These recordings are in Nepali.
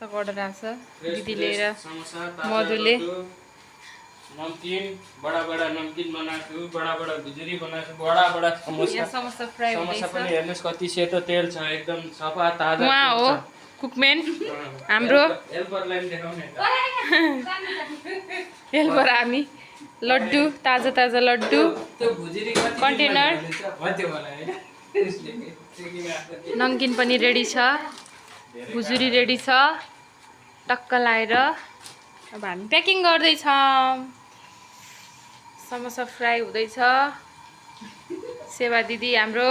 मस्तक अर्डर आएको छ दिदीले र समोसा मधुले नमकीन बडा नमकीन बनाएको छु बडा भुजुरी बनाएको छु बडा समोसा यहाँ समोसा फ्राई समोसा हुँदैछ पनि हेर्नुस् कति सेतो तेल छ एकदम सफा ताजा उहाँ हो कुकम्यान हाम्रो हेल्परलाई पनि देखाउने हेल्पर हामी लड्डु ताजा लड्डु त्यो भुजुरी कति कन्टेनर भन्थ्यो मलाई हैन नमकिन पनि रेडी छ भुजुरी रेडी छ टक्क लाएर अब हामी प्याकिङ गर्दैछौँ समोसा फ्राई हुँदैछ सेवा दिदी हाम्रो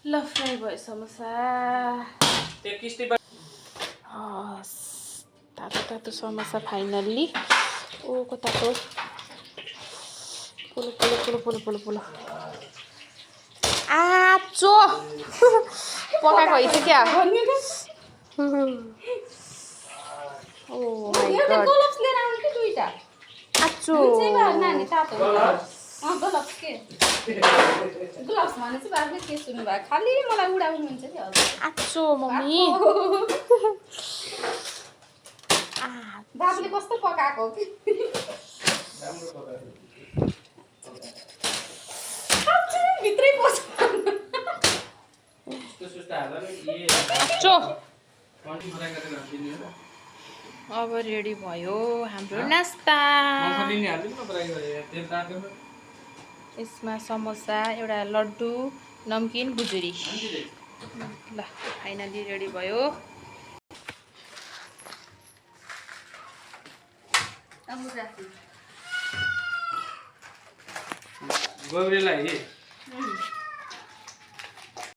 ल फ्राई भयो समोसा तातो समोसा फाइनल्ली ओ कताको पोलो आचो पकाएको होइन क्या ओ माय गॉड ग्लोभ्स लिएर आउनु कि दुईटा आचो नानी तातो ग्लोभ्स के ग्लोभ्स भने चाहिँ बाबुले के सुन्नु भयो खालि मलाई उडाउनुहुन्छ नि हजुर आचो मम्मी बाबुले कस्तो पकाएको हो कि भित्रै पस्छ आचो अब रेडी भयो हाम्रो नास्ता यसमा समोसा एउटा लड्डु नमकिन भुजुरी ल फाइनली रेडी भयो गौरीलाई